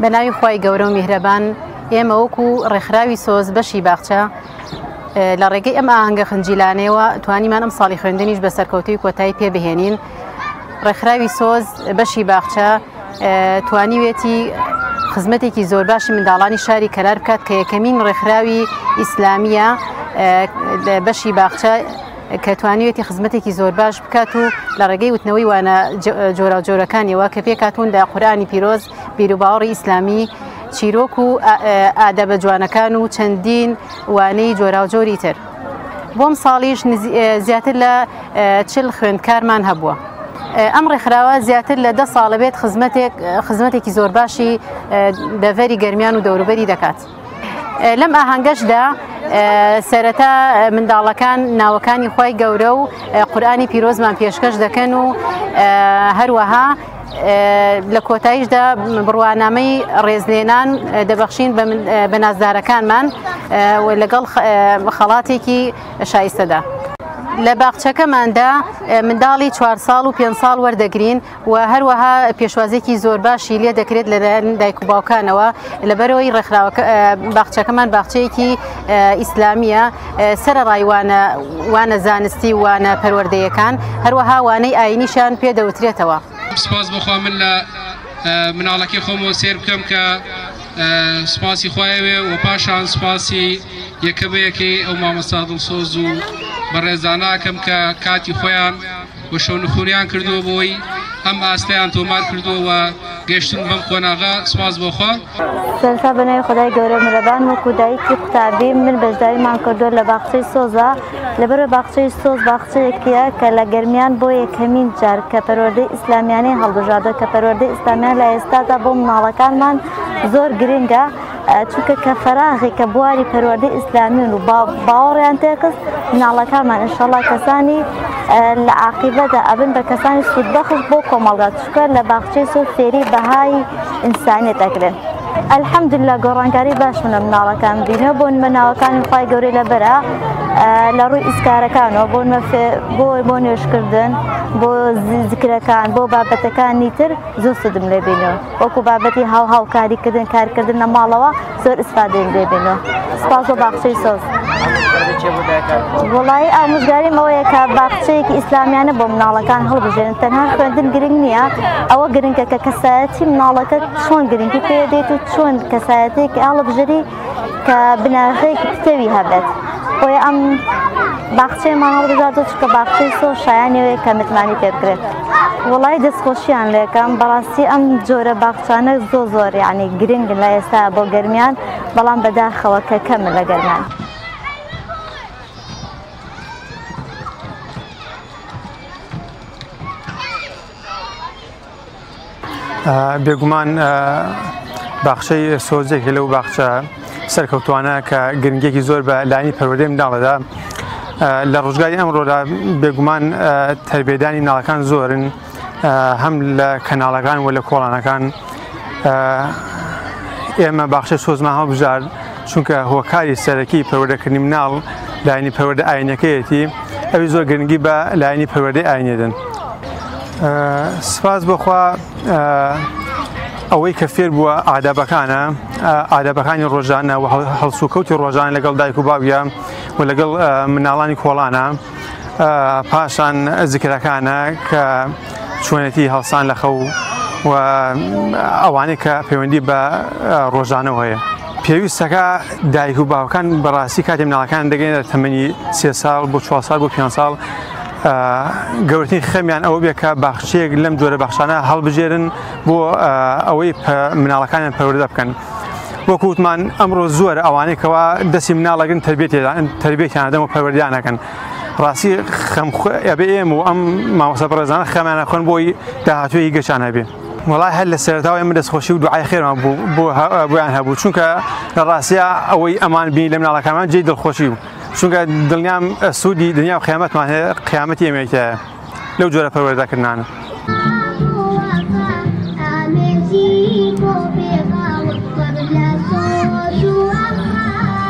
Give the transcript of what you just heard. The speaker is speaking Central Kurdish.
بە ناوی خوای گەورە و میهرەبان، ئێمە وەکو ڕێکخراوی سۆز بەشی باخچە لە ڕێگەی ئەم ئاهەنگە خنجیلانەیەوە توانیمان ئەم ساڵی خوێندنیش بە سەرکەوتووی کۆتایی پێبهێنین. ڕێکخراوی سۆز بەشی باخچە توانیوێتی خزمەتێکی زۆر باشی منداڵانی شاری کەلار بکات کە یەکەمین ڕێکخراوی ئیسلامیە بەشی باخچە کە توانیوێتی خزمەتێکی زۆر باش بکات و لە ڕێگەی وتنەوەی وانە جۆراوجۆرەکانیەوە کە پێکهاتوون لە قورئانی پیرۆز، بیروباوەڕی ئیسلامی، چیرۆک و ئادەبە جوانەکان و چەندین وانەی جۆراوجۆری تر. بۆم ساڵیش زیاتر لە 40 خوێندکارمان هەبووە. ئەم ڕێکخراوە زیاتر لە 10 ساڵە بێت خزمەتێکی زۆر باشی دەڤەری گەرمیان و دەوروبەری دەکات. لەم ئاهەنگەشدا سەرەتا منداڵەکان ناوەکانی خوای گەورە و قورئانی پیرۆزمان پێشکەش دەکەن و هەروەها لە کۆتاییشدا بڕوانامەی ڕێزلێنان دەبەخشین بە نازدارەکانمان و لەگەڵ خەڵاتێکی شایستەدا. لە باخچەکەماندا منداڵی 4 ساڵ و 5 ساڵ وەردەگرین و هەروەها پێشوازێکی زۆر باشی لێ دەکرێت لەلایەن دایک و باوکانەوە، لەبەرەوەی ڕێکخراوەکە باخچەکەمان باخچەیەکی ئیسلامیە سەرەڕای وانە زانستی و وانە پەروەردەیەکان، هەروەها وانەی ئاینیشیان پێ دەوترێتەوە. سپاس بۆخوا من لە مناڵەکەی خۆمەوە سێر بکەم کە سپاسی خوایەوێ و پاشان سپاسی یەکە بە یەکەی ئەو مامۆستا دڵسۆز و بەڕێزاناکەم کە کاتی خۆیان و شەونخونیان کردووە بۆی ئەم ئاستیان تۆمار کردووە و گەشتن بەم قۆناغە. سپاس بۆخوا. سەرەتا بە ناوی خدای گەورە میهرەبان، وەکو دایکی قوتابی من بەشداریمان کردووە لە باخچەی سۆزە. لەبەرە باخچەی سۆز باخچەیەکیە کە لە گەرمیان بۆ یەکەمین جار کە پەروەردەی ئیسلامیانەی هەڵبژاردە، کە پەروەردەی ئیسلامیان لە ئێستادا بۆ مناڵەکانمان زۆر گرنگە، چونکە کە فەراغی کە بواری پەروەردەی ئیسلامیون و باوەڕیان تێکست مناڵەکانمان ئینشەڵڵا کەسانی لە عاقیبەدا ئەبن بە کەسانی سوودبەخش بۆ کۆمەڵگا، چونکە لە باخچەی سۆز فێری بەهای ئینسانیەت ئەکرێن. الحەمدللە گۆڕانکاری باش منە مناڵەکان بینەوە، بۆ نمە ناوەکانی خوای گەورەی لەبەرە لە ڕووی ئیسکارەکانەوە، بۆ نمە بۆ نوێژکردن، بۆ زیکرەکان، بۆ بابەتەکانی تر زۆر سوودم لێ بینەوە، وەکو بابەتی هاوکاریکردن، کارکردن لە ماڵەوە زۆر ئیسفادەیم لێ بینەوە. سپاس بۆ باخچەی سۆز. وەڵایی ئامۆژگاریم ئەوەیە کە باخچەیەکی ئیسلامیانە بۆ مناڵەکان هەڵبژێرن. تەنها خوێندن گرنگ نییە، ئەوە گرنگە کە کەسایەتی مناڵەکە چۆن گرنگی پێدێت و چۆن کەسایەتێکی هەڵبژێری کە بناغەیەکی پتەوی هەبێت. بۆیە ئەم باخچەیەمان هەڵبژاردووە چونکە باخچەی سۆز شایانەوەیە کە متمانەی پێ بکرێت. وەڵای دەستخۆشیان لێکەم، بەڕاستی ئەم جۆرە باخچانە زۆر زۆر یعنی گرنگن لە ئێستا بۆ گەرمیان، بەڵام بەداخەوە کە کەمن لە گەرمیان. بێگومان باخچەی سۆزێکی لەو باخچە سەرکەوتوانە کە گرنگێکی زۆر بە لایەنی پەروەردەی مناڵەدا. لە ڕۆژگاری ئەمڕۆدا بێگومان تربیەدانی مناڵەکان زۆرن، هەم لە کەناڵەکان و لە کۆڵانەکان. ئێمە باخچەی سۆزمان هەڵبژارد چونکە هۆکاری سەرەکی پەروەردەکردنی مناڵ لایەنی پەروەردە ئاینەکەیەتی، ئەوی زۆر گرنگی بە لایەنی پەروەردەی ئاینێدن. سپاس بۆخوا ئەوەی کە فێر بووە ئادابەکانە، ئادابەکانی ڕۆژانە و هەڵسوکەوتی ڕۆژانە لەگەڵ دایک و باویە و لەگەڵ مناڵانی کۆڵانە، پاشان زیکرەکانە کە چۆنێتی هەڵسان لە خەو و ئەوانەی کە پەیوەندی بە ڕۆژانەوە هەیە. پێویستەکە دایک و باوکان بەڕاستی کاتێ مناڵەکان دەگەینە تەمەنی 3 ساڵ بۆ 4 ساڵ بۆ 5 ساڵ، گەورەترین خەمیان ئەوە بێ کە باخچەیەک لەم جۆرە باخچانە هەڵبژێرن بۆ ئەوەی مناڵەکانیان پەروەردە بکەن. وەکو وتمان ئەمڕۆ زۆر ئەوانەی کەوا دەستی مناڵەگرن تربیەتیان دەم و پەروەردەیان ئەکەن. ڕاستی ئەبێ ئێمە و ئەم مامۆستا بەڕێزانە خەمیان خۆن بۆی داهاتووی گەشان هەبێ. وەڵای هەر لە سەرەتاوە ئێمە دەستخۆشی و دوعای خێرمان بۆیان هەبوو، چونکە لە ڕاستیا ئەوەی ئەمان بینی لە مناڵەکانمان جێی دڵخۆشی بوو، چونکە دڵنیام سوودی دنیا و قیامەتمان هەیە، قیامەتی ئێمەیتایە لەو جۆرە پەروەردەکردنانە.